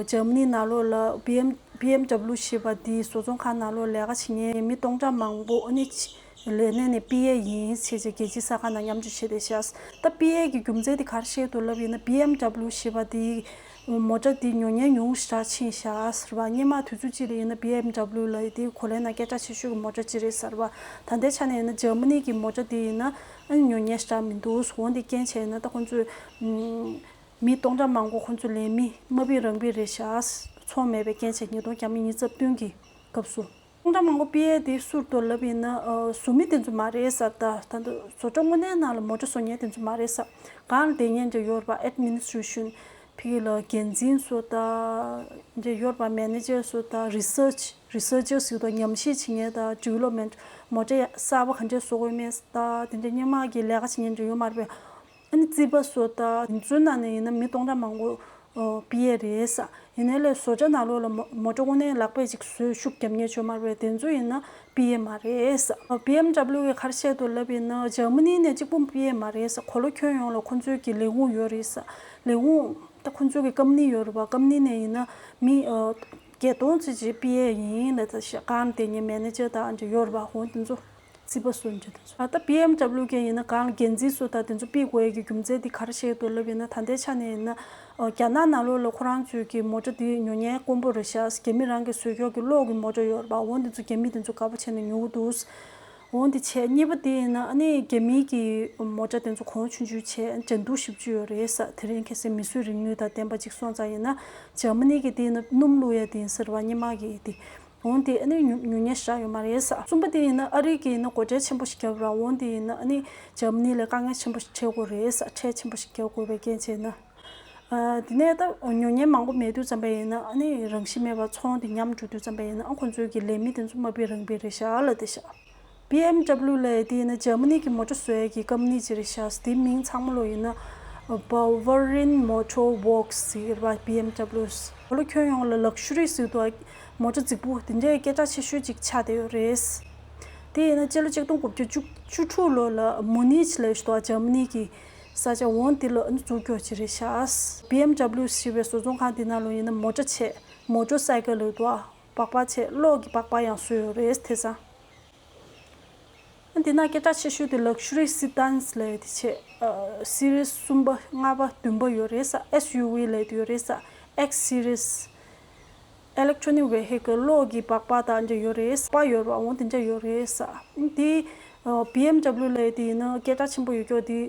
འཇར་མ་ནི་ནང་ལོགས་ལ་B M B M W ཞེས་པ་འདི་བཟོ་ཚོང་ཁང་ནང་ལོགས་ལས་ཀ་བྱེད་མཁན་མི་སྟོང་ཕྲག་མང་པོ་ཨ་ནི་ལས་གནས་ནས་ཕུད་ཡས་ཡིན་ཞེས་བྱས་རྒྱལ་སྤྱིའི་གསར་ཁང་ནང་མཉམ་སྤྱོད་བྱས་ཏེ་བཞག་ད་ཕུད་ཡས་ཀྱི་རྒྱུ་མཚན་དེ་ག་རེ་བཤད་འདུག་ལབ་ཡིན་ན་B M W ཞེས་པ་དེ་མོ་ཊ་དེ་ཉོ་མཁན་ཉུང་ཤ་ཕྱིན་བཞག་ཟེར་བ། སྔོན་མ་དུས་ཚོད་གཅིག་ལ་ཡིན་ན་B M W ལ་དེ་གོ་ལའི་ནང་སྐད་གྲགས་ཆེ་ཤོས་ཀྱི་མོ་ཊ་གཅིག་རེད་ཟེར་བ། ད་ལྟའི་ཆ་ནས་ཡིན་ན་འཇར་མ་ནི་གི་མོ་ཊ་དེ་ཡིན་ན་ཨ་ནི་ཉོ་མཁན་ཤ་མི་འདུག་འོ་འདི་རྐྱེན་བྱས་ཡིན་ན་ད་ཁོང་ཚོས་མི་སྟོང་ཕྲག་མང་པོ་ཁོང་ཚོ་ལས་མི་དམའ་འབེབས་རང་འབེབས་རེད་བཞག་ཚོང་མེད་པའི་རྐྱེན་བྱས་ཉིས་སྟོང་ཉི་ཤུ་རྩ་བདུན་གྱི་སྐབས་སུ། སྟོང་ཕྲག་མང་པོ་ཕུད་ཡས་དེ་སུ་རེད་འདུག་ལབ་ཡིན་ན་ཨ་བཟོ་མི་དེ་ཚོ་མ་རེད་ཟེར། ད་ད་འདི་བཟོ་གྲྭ་དངོས་གནས་ནང་ལ་མོ་ཊ་བཟོ་མཁན་དེ་ཚོ་མ་རེད་ཟེར། སྒང་ལ་བསྡད་མཁན་འདྲ་ཡོད་རེད་པ། ཨེཌ་མི་ནི་སི་ཊྲེ་ཤན་ཕ་གི་ལ་འགན་འཛིན་ཚོ་དང་འདྲ་ཡོད་རེད་པ། མེ་ནེ་ཇར་ཚོ་དང་རི་སར་ཆི་རི་སར་ཆར་ཟེར་དང་ཉམས་ཞིབ་བྱེད་མཁན་དང་ཌི་ཝེ་ལོབ་མེན་ཊི་མོ་ཊ་གསར་པ་ག་འདྲས་བཟོ་དགོས་མེད་དང་དེ་འདྲ་སྔོན་མ་གི་ལས་ཀ་བྱེད་མཁན་འདྲ་ཡོད་མ་རེད་པས། ཨ་ནི་རྩིས་པ་ཚོ་དང་དེ་ཚོའི་ནང་ནས་ཡིན་ན་མི་སྟོང་ཕྲག་མང་པོ་ ཨོ་པི་ཨེ་རེད་ས། ཡིན་ནའི་ལས་བཟོ་གྲྭ་ནང་ལོགས་ལ་མོ་མོ་ཊ་དངོས་གནས་ལག་པས་ཅིག་བཟོས་ཤུགས་རྒྱབ་མཁན་ཅིག་ཡོད་མ་རེད་པས། དེ་ཚོ་ཡིན་ན་པི་ཨེ་མ་རེད་ས། ཨོ་བི་ཨེམ་ཌབ་ལིའུ་གིས་ག་རེ་བཤད་འདུག་ལབ་ཡིན་ན། འཇར་མ་ནི་ནས་གཅིག་པུ་པི་ཨེ་མ་རེད་ས། གོ་ལ་ཁྱོན་ཡོངས་ལ་ཁོང་ཚོའི་གི་ལས་ཁུངས་ཡོད་རེད་ས། ལས་ཁུངས་ད་ཁོང་ཚོའི་གི་ཀམ་ནི་ཡོད་རེད་པ། ཀམ་ནི་ནས་ཡིན་ན་མི་ཨོ་བརྒྱད་སྟོང་ཙམ་ཅིག་པི་ཨེ་ཡིན་ལབ་ད་ཤག། གང་དེ་ཉིད་མེ་ནེ་ཇར་དང་འདྲ་ཡོད་རེད་པ། ཧོ་དེ་ཚོ་རྩིས་པ་སུ་འདྲ་དེ་ཚོ། ཨ་ད་བི་ཨེམ་ཌབ་ལིའུ་གིས་ཡིན་ན་གང་འགན་འཛིན་སུ་དང་དེ་ཚོ་ཕུད་དགོས་ཡ་གི་རྒྱུ་མཚན་དེ་ག་རེ་བཤད་འདུག་ལབ་ཡིན་ན། ད་ལྟའི་ཆ་ནས་ཡིན་ན་ཨོ་རྒྱ་ནག་ནང་ལོགས་ལ་ཁོ་རང་ཚོའི་གི་མོ་ཊ་དེ་ཉོ་མཁན་དཀོན་པོ་རེད་ཤག། རྒྱ་མི་རང་གི་བཟོས་ཀྱོག་གི་གློག་གི་མོ་ཊ་ཡོད་རེད་པ། འོ་དེ་ཚོ་རྒྱ་མི་དེ་ཚོ་དགའ་པོ་བྱས་ནས་ཉོ་གི་འདུག། འོ་འདི་བྱས། གཉིས་པ་དེ་ཡིན་ན་ཨ་ནི་རྒྱ་མིའི་གི་མོ་ཊ་དེ་ཚོ་གོང་ཆུང་ཆུང་བྱས། འགྲན་བསྡུར་ཞེ་པོ་ཅིག་ཡོད་རེད་ས། དེ་རིང་ཁ་སང་མིས་བཟོས་རིག་ནུས་དང་ལྡན་པ་ཅིག་སོང་ཙང་ཡིན་ན། འཇར་མ་ནི་གི་དེ་ཡིན་ན་སྣུམ་བླུགས་ཡ་དེ་ཡིན་ཟེར་བ། སྔོན་མ་གི་དེ། འོ་དེ་ཨ་ནི་ཉོ་ཉོ་མཁན་ཞེ་དྲག་ཡོད་མ་རེད་ས། གསུམ་པ་དེ་ཡིན་ན་ཨ་རི་གི་ཡིན་ན་སྒོ་ཁྲལ་ཆེན་པོ་ཞིག་བརྒྱབ་ར། འོ་དེ་ཡིན་ན་ཨ་ནི་འཇར་མ་ནི་ལ་དཀའ་ངལ་ཆེན་པོ་ཞིག་འཕྲད་དགོས་རེད་ས། ཁྲལ་ཆེན་པོ་ཞིག་བརྒྱབ་དགོས་པའི་རྐྱེན་བྱས་ན། ཨ་དེ་ནས་ད་ཉོ་མཁན་མང་པོ་མེད་དུས་ཙམ་པ་ཡིན་ན་ཨ་ནི་རང་བཞིན་མེད་པར་ཚོང་དེ་ཉམས་འགྲོ་དུས་ཙམ་པ་ཡིན་ན། ཨ་ཁོང་ཚོའི་གི་ལས་མི་དེ་ཚོ་མ་པི་རང་པི་རེད་ཤག་ལབ་བསྡད་ཤག། བི་ཨེམ་ཌབ་ལིའུ་ལབ་ཡ་དེ་ཡིན་ན་འཇར་མ་ནི་གི་མོ་ཊ་བཟོ་ཡ་གི་ཀམ་ནི་ཅིག་རེད་ཤག། དེའི་མིང་ཚང་མ་ལོ་ཡིན་ན་Bavarian Motor Works ཟེར་བ། བི་ཨེམ་ཌབ་ལིའུ། ཁོ་ལོ་ཁྱོན་ཡོངས་ལ་ལག་ཤུ་རི་ཟེར་དུས་མོ་ཊ་རྫིག་པོ་དེ་འདྲའི་སྐད་གྲགས་ཆེ་ཤོས་ཅིག་ཆགས་བསྡད་ཡོད་རེད། དེ་ཡིན་ན་སྤྱི་ལོ་ཆིག་སྟོང་དགུ་བརྒྱ་བཅུ་བཅུ་དྲུག་ལོ་ལ་མུ་ནིཆ་ལབ་ཤག་འཇར་མ་ནི་གི་ས་ཆ། འོ་དེ་ལ་འཛུགས་རྒྱུ་ཅིག་རེད་ཤག། བི་ཨེམ་ཌབ་ལིའུ་ཟེར་བའི་བཟོ་ཚོང་ཁང་དེ་ནང་ལོ་ཡིན་ན་མོ་ཊ་བྱས། མོ་ཊར་སའི་ཀལ་ལབ་དུས་པགས་པ་བྱས། གློག་གི་པགས་པ་ཡང་བཟོས་ཡོད་རེད། དེང་སང་། འདི་ན་སྐད་གྲགས་ཆེ་ཤོས་དེ་ལག་ཤུ་རི་སི་ཌན་ལབ་ཡ་དེ་བྱས། ཨ་སི་རི་སི་གསུམ་པ་ལྔ་པ་བདུན་པ་ཡོད་རེད་ས། ཨེས་ཡུ་ཝི་ལབ་ཡ་དེ་ཡོད་རེད་ས། ཨེག་སི་སི་རི་སི། Electronic Vehicle། གློག་གི་པགས་པ་དང་འདྲ་ཡོད་རེད། པ་ཡོད་རེད་པ། འོ་དེ་འདྲ་ཡོད་རེད་ས། དེ་ཨ་བི་ཨེམ་ཌབ་ལིའུ་ལབ་ཡ་དེ་ཡིན་ན་སྐད་གྲགས་ཆེན་པོ་ཡོད་ཀྱོག་དེ།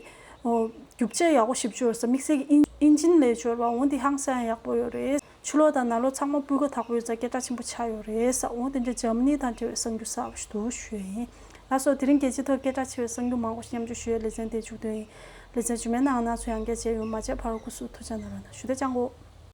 ཨ་རྒྱུ་ཆ་ཡག་པོ་ཞེ་པོ་ཅིག་ཡོད་རེད་ས། དམིགས་བསལ་གྱི་ཨིན་ཨིན་ཇིན་ལབ་ཡ་ཅིག་ཡོད་རེད་པ། འོ་དེ་ཧང་སང་ཡག་པོ་ཡོད་རེད། ཕྱི་ལོགས་དང་ནང་ལོགས་ཚང་མ་སྤུས་ཀ་དག་པོ་ཡོད་ཙང་སྐད་གྲགས་ཆེན་པོ་ཆགས་ཡོད་རེད་ས། འོ་དེ་འདྲ་འཇར་མ་ནི་དང་འབྲེལ་བའི་གསར་འགྱུར་གསར་པ་ཞིག་འདུག་ཞུ་ཡ་ཡིན། ལགས་སོ། དེ་རིང་རྒྱལ་སྤྱིའི་ཐོག་སྐད་གྲགས་ཆེ་བའི་གསར་འགྱུར་མང་པོ་ཞིག་མཉམ་སྤྱོད་ཞུ་ཡའི་ལེ་ཚན་དེ་མཇུག་བསྡུ་ཡིན། ལེ་ཚན་རྗེས་མའི་ནང་ང་ཚོ་ཡང་བསྐྱར་མཇལ་ཡོང་། མ་མཇལ་བར་སྐུ་གཟུགས་ཐུགས་ཅག་གནང་རོགས་གནང་། ཞུ་དེ་ཅང་གོ།